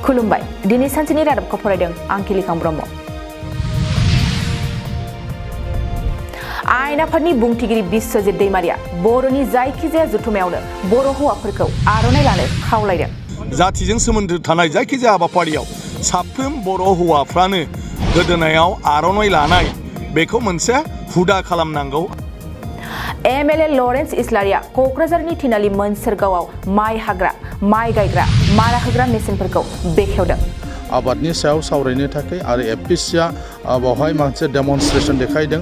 खुलुमबाय दिनै सानसेनि रादाबखौ फरायदों आं किलिखां ब्रह्म। आयेन आफादनि बुंथिगिरि बिस्वजित दैमारिया बर'नि जायखिजाया जुथुमायावनो बर' हौवाफोरखौ आर'नाइ लानो खावलायदों। जातिजों सोमोन्दो थानाय जायखिजाया हाबाफारियाव साफ्रोम बर' हौवाफ्रानो गोदोनायाव आर'नाइ लानाय बेखौ मोनसे हुदा खालामनांगौ। एमएलए लरेन्स इस्लारिया क'क्राझारनि थिनालि मोनसोरगावआव माइ हाग्रा, माइ गायग्रा, मारा होग्रा मेसिनफोरखौ बेखेवदों। आबादनि सायाव सावरायनो थाखाय आरो एफपिसिआ बावहाय मोनसे डेमनस्ट्रेशन देखायदों।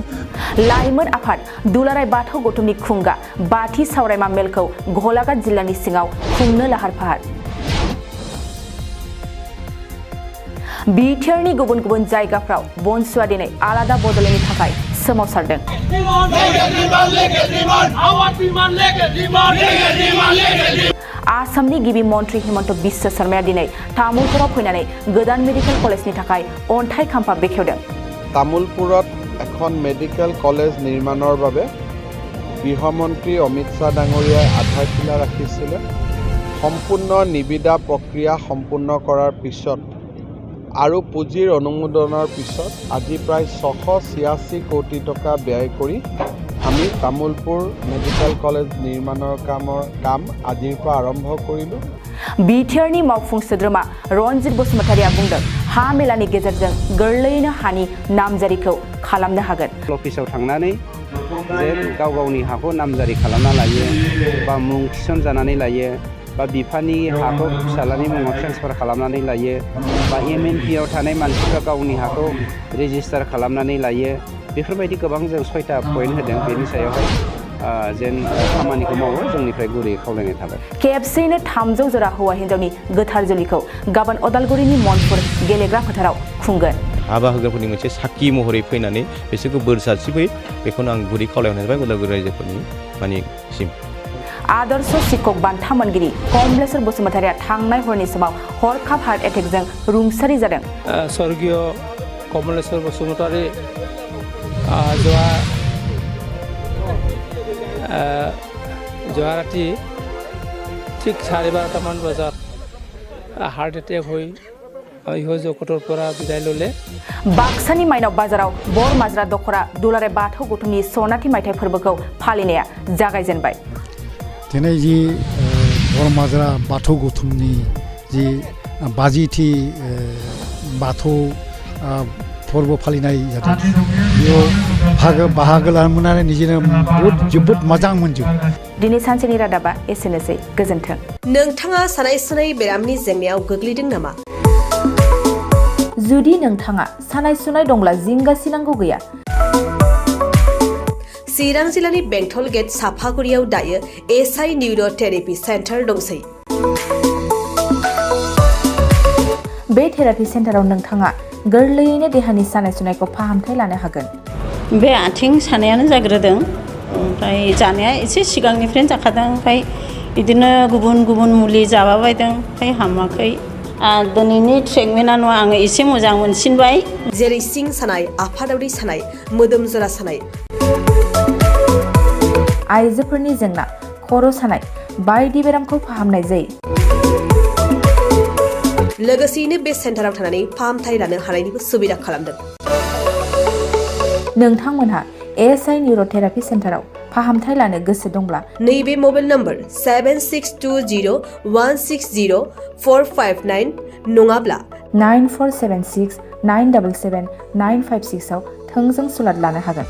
लाइमोन आफाद दुलाराय बाथौ गौथुमनि खुंगा बाथि सावरायमा मेलखौ गलाघाट जिल्लानि सिङाव खुंनो लाहार फाहार। बिटिआरनि गुबुन गुबुन जायगाफ्राव बनसुआ दिनै आलादा बदलेनि थाखाय सोमावसारदों। आसामनि गिबि मन्त्रि हिमन्त बिश्व शर्माया दिनै तामुलपुराव फैनानै गोदान मेडिकेल कलेजनि थाखाय अन्थाइ खाम्फा बेखेवदों। तामुलपुৰত এখন মেডিকেল কলেজ নিৰ্মাণৰ বাবে গৃহমন্ত্ৰী অমিত শ্বাহ ডাঙৰীয়াই আধাৰশিলা ৰাখিছিলে। সম্পূৰ্ণ নিবিদা প্ৰক্ৰিয়া সম্পূৰ্ণ কৰাৰ পিছত আৰু পুঁজিৰ অনুমোদনৰ পিছত আজি প্ৰায় 686 কোটি টকা ব্যয় কৰি আমি তামুলপুৰ মেডিকেল কলেজ নিৰ্মাণৰ কাম আজিৰ পৰা আৰম্ভ কৰিলোঁ। बिटिआरनि मावफुं सोद्रोमा रनजित बसुमतारिया बुंदों हा मेलानि गेजेरजों गोरलैयैनो हानि नामजारिखौ खालामनो हागोन। अफिसाव थांनानै जे गाव गावनि हाखौ नामजारि खालामना लायो बा मुं थिसनजानानै लायो बा बिफानि हाखौ फिसालानि मुङाव ट्रेन्सफार खालामनानै लायो बा एमएनपिआव थानाय मानसिफ्रा गावनि हाखौ रेजिस्टार खालामनानै लायो। बेफोरबायदि गोबां जों 6टा पइन्ट होदों। बेनि सायावहाय जेन खामानिखौ मावो जोंनिफ्राय गुरै खावलायनाय थाबाय। खेबसेयैनो 300 जरा हौवा हिन्जावनि गोथार जुलिखौ गाबोन अदालगुरिनि मनपुर गेलेग्रा फोथाराव खुंगोन। हाबा होग्राफोरनि मोनसे साखि महरै फैनानै बिसोरखौ बोर सारस्रिफैयो बेखौनो आं गुरै खावलायनाय जाबाय उदालगुरि रायजोफोरनि सिम। आदर्श शिक्षक बान्था मोनगिरि कमलेश्वर बसुमतारिया थांनाय हरनि समाव हरखाब हार्ट एटेकजों रुंसारि जादों। स्वर्गीय कमलेश्वर बसुमतारी যোৱা ৰাতি ঠিক 12:30মান বজাত হাৰ্ট এটেক হৈ জগতৰ পৰা বিদায় ল'লে। बाक्सानि माइनाव बाजाराव बरमाज्रा दखरा दुलाराय बाथौ गौथुमनि सनाथि मायथाइ फोरबोखौ फालिनाया जागायजेनबाय। दिनै जि बरमाज्रा बाथौ गौथुमनि जि 50थि बाथौ फोरबो फालिनाय जादों बेयाव बाहागो लानो मोननानै निजेनो जोबोद मोजां मोनदों। दिनै सानसेनि रादाबा एसेनोसै गोजोन्थों। नोंथाङा सानाय सुनाय बेरामनि जेंनायाव गोग्लैदों नामा? जुदि नोंथाङा सानाय सुनाय दंब्ला जिंगासिनांगौ गैया। चिरां जिल्लानि बेंटल गेट साफागुरियाव दायो एसआइ निउर' थेरापि सेन्टार दंसै। बे थेरापि सेन्टाराव नोंथाङा गोरलैयैनो देहानि सानाय सुनायखौ फाहामथाय लानो हागोन। बे आथिं सानायानो जाग्रोदों ओमफ्राय जानाया एसे सिगांनिफ्रायनो जाखादों ओमफ्राय बिदिनो गुबुन गुबुन मुलि जाबाबायदों ओमफ्राय हामाखै। दिनैनि ट्रिटमेन्टआ नङा आङो एसे मोजां मोनसिनबाय। जेरै सिं सानाय, आफादावरि सानाय, मोदोम जरा सानाय, आइजोफोरनि जेंना, खर' सानाय बायदि बेरामखौ फाहामनाय जायो। लोगोसेयैनो बे सेन्टाराव थानानै फाहामथाय लानो हानायनिबो सुबिदा खालामदों। नोंथांमोनहा एसआइ निउर' थेरापि सेन्टाराव फाहामथाय लानो गोसो दंब्ला नैबे मबाइल नम्बर 7620160459 नङाब्ला 9476977956 आव थोंजों सुलाद लानो हागोन।